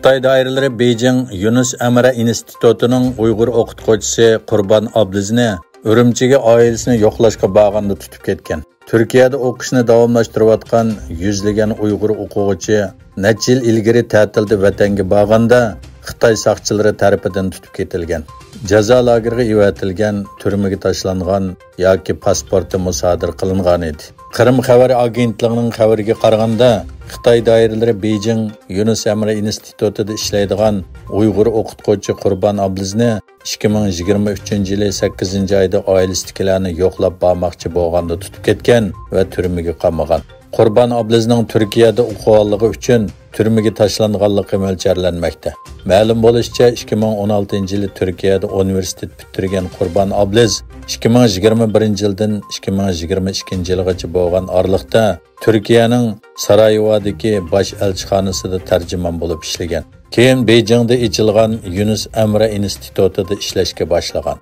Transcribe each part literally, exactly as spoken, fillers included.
خىتاي دائىرىلىرى بېيجىڭ يۇنۇس ئەمرە ئىنستىتۇتىنىڭ ئۇيغۇر ئوقۇتقۇچىسى قۇربان ئابلىزنى ئۈرۈمچىگە ئائىلىسىنى يوقلاشقا بارغاندا تۇتۇپ كەتكەن. تۈركىيەدە ئوقۇشنى داۋاملاشتۇرۇۋاتقان يۈزلىگەن ئۇيغۇر ئوقۇغۇچى نەچچە يىل ئىلگىرى تەتىلدە ۋەتەنگە بارغاندا، خىتاي ساقچىلىرى تەرىپىدىن تۇتۇپ كېتىلگەن. جازا لاگېرىغا ئېۋەتىلگەن، تۈرمىگە تاشلانغان ياكى پاسپورتى مۇسادىرە قىلىنغان ئىدى. قىرىم خەۋەر ئاگېنتلىقىنىڭ خەۋىرىگە قارىغاندا، خىتاي دائىرىلىرى بېيجىڭ يۇنۇس ئەمرە ئىنستىتۇتىدا ئىشلەيدىغان ئۇيغۇر ئوقۇتقۇچى قۇربان ئابلىزنى ئىككى مىڭ يىگىرمە ئۈچىنچى يىلى سەككىزىنچى ئايدا ئائىلىسىدىكىلەرنى يوقلاپ بارماقچى بولغاندا تۇتۇپ كەتكەن ۋە تۈرمىگە قامىغان. قۇربان ئابلىزنىڭ تۈركىيەدە ئوقۇغانلىقى ئۈچۈن تۈرمىگە تاشلانغانلىقى مۆلچەرلەنمەكتە. مەلۇم بولۇشىچە، ئىككى مىڭ ئون ئالتىنچى يىلى تۈركىيەدە ئۇنىۋېرسىتېت پۈتتۈرگەن قۇربان ئابلىز ئىككى مىڭ يىگىرمە بىرىنچى يىلدىن ئىككى مىڭ يىگىرمە ئىككىنچى يىلغىچە بولغان ئارىلىقتا تۈركىيەنىڭ سارايېۋودىكى باش ئەلچىخانىسىدا تەرجىمان بولۇپ ئىشلىگەن. كېيىن بېيجىڭدا ئېچىلغان يۈنۈس ئەمرە ئىنستىتۇتىدا ئىشلەشكە باشلىغان.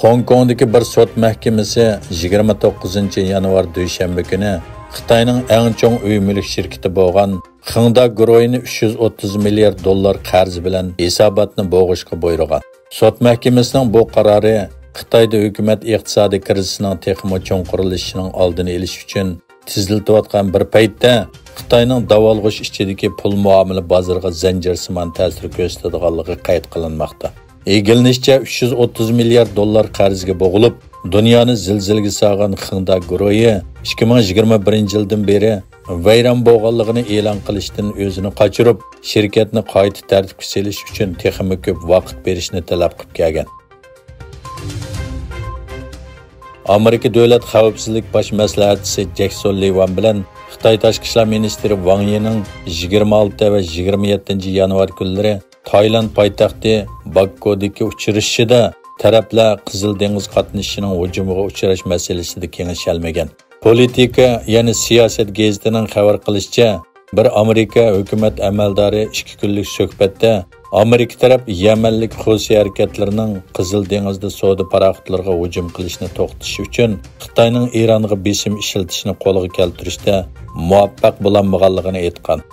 خوڭكوڭدىكى بىر سوت مەھكىمىسى يىگىرمە توققۇزىنچى يانۋار دۈشەنبە كۈنى خىتاينىڭ ئەڭ چوڭ ئۆي مۈلۈك شىركىتى بولغان خېڭدا گۇرۇھىنى ئۈچ يۈز ئوتتۇز مىليارد دوللار قەرز بىلەن ھېساباتنى بوغۇشقا بۇيرۇغان. سوت مەھكىمىسىنىڭ بۇ قارارى خىتايدا ھۆكۈمەت ئىقتىسادىي كىرىزىسنىڭ تېخىمۇ چوڭقۇرلىشىشىنىڭ ئالدىنى ئېلىش ئۈچۈن تېزلىتىۋاتقان بىر پەيتتە، خىتاينىڭ داۋالغۇش ئىچىدىكى پۇل مۇئامىلە بازىرىغا زەنجىرسىمان تەسىر كۆرسىتىدىغانلىقى قەيت قىلىنماقتا. ئىگىلىنىشىچە، ئۈچ يۈز ئوتتۇز مىليارد دوللار قەرزگە بوغۇلۇپ، دۇنيانى زىلزىلىگە سالغان خېڭدا گۇرۇھى ئىككى مىڭ يىگىرمە بىرىنچى يىلدىن بېرى ۋەيران بولغانلىقىنى ئېلان قىلىشتىن ئۆزىنى قاچۇرۇپ، شىركەتنى قايتا تەرتىپكە سېلىش ئۈچۈن تېخىمۇ كۆپ ۋاقىت بېرىشنى تەلەپ قىلىپ كەلگەن. ئامېرىكا دۆلەت خەۋپسىزلىك باش مەسلىھەتچىسى جەكسون لىۋان بىلەن خىتاي تاشقى ئىشلار مىنىستىرى ۋاڭ يىنىڭ يىگىرمە ئالتە ۋە يىگىرمە يەتتىنچى يانۋار كۈنلىرى تايلاند پايتەختى باككودىكى ئۇچرىشىشىدا تەرەپلەر قىزىل دېڭىز قاتنىشىنىڭ ھۇجۇمىغا ئۇچراش مەسىلىسىدە كېڭىشەلمىگەن. پولىتىكا، يەنى سىياسەت گېزىتىنىڭ خەۋەر قىلىشىچە، بىر ئامېرىكا ھۆكۈمەت ئەمەلدارى ئىككى كۈنلۈك سۆھبەتتە ئامېرىكا تەرەپ يەمەنلىك خۇسى ھەرىكەتلىرىنىڭ قىزىل دېڭىزدا سودا پاراخوتلىرىغا ھۇجۇم قىلىشنى توختىتىش ئۈچۈن خىتاينىڭ ئىرانغا بېسىم ئىشلىتىشنى قولغا كەلتۈرۈشتە مۇۋەپپەق بولالمىغانلىقىنى ئېيتقان.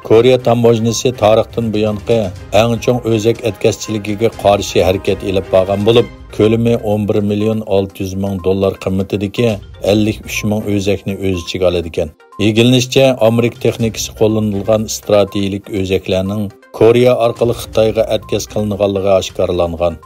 كورېيە تاموژنىسى تارىختىن بۇيانقى ئەڭ چوڭ ئۆزەك ئەتكەسچىلىكىگە قارشى ھەرىكەت ئېلىپ بارغان بولۇپ، كۆلىمى ئون بىر مىليون ئالتە يۈز مىڭ دوللار قىممىتىدىكى ئەللىك ئۈچ مىڭ ئۆزەكنى ئۆز ئىچىگە ئالىدىكەن. ئىگىلىنىشىچە، ئامېرىكا تېخنىكىسى قوللىنىلغان ئىستراتېگىيىلىك ئۆزەكلەرنىڭ كورېيە ئارقىلىق خىتايغا ئەتكەس قىلىنغانلىقى ئاشكارىلانغان.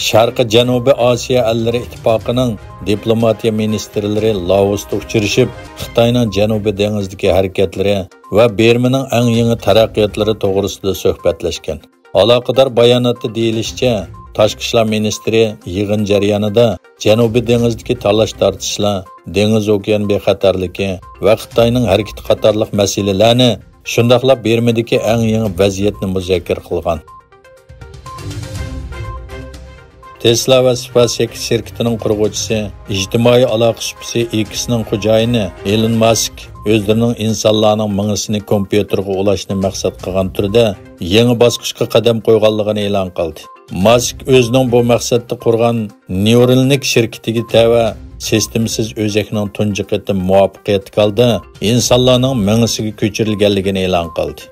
شەرقىي جەنۇبىي ئاسىيا ئەللىرى ئىتتىپاقىنىڭ دىپلوماتىيە مىنىستىرلىرى لائوستا ئۇچرىشىپ، خىتاينىڭ جەنۇبىي دېڭىزدىكى ھەرىكەتلىرى ۋە بىرمىنىڭ ئەڭ يېڭى تەرەققىياتلىرى توغرىسىدا سۆھبەتلەشكەن. ئالاقىدار باياناتتا دېيىلىشىچە، تاشقى ئىشلار مىنىستىرى يىغىن جەريانىدا جەنۇبىي دېڭىزدىكى تالاش-تارتىشلار، دېڭىز-ئوكيان بىخەتەرلىكى ۋە خىتاينىڭ ھەرىكىتى قاتارلىق مەسىلىلەرنى، شۇنداقلا بىرمىدىكى ئەڭ يېڭى ۋەزىيەتنى مۇزاكىرە قىلغان. تېسلا ۋە سپېيسئېكس شىركىتىنىڭ قۇرغۇچىسى، ئىجتىمائىي ئالاقە سۇپىسى ئېكسنىڭ خوجايىنى ئېلون ماسك ئۆزلىرىنىڭ ئىنسانلارنىڭ مېڭىسىنى كومپيۇتېرغا ئۇلاشنى مەقسەت قىلغان تۈردە يېڭى باسقۇچقا قەدەم قويغانلىقىنى ئېلان قىلدى. ماسك ئۆزىنىڭ بۇ مەقسەتتە قۇرغان نېيۇرالنىك شىركىتىگە تەۋە سىستېمىسىز ئۆزەكنىڭ تۇنجى قېتىم مۇۋەپپەقىيەتلىك ھالدا ئىنسانلارنىڭ مېڭىسىگە كۆچۈرۈلگەنلىكىنى ئېلان قىلدى.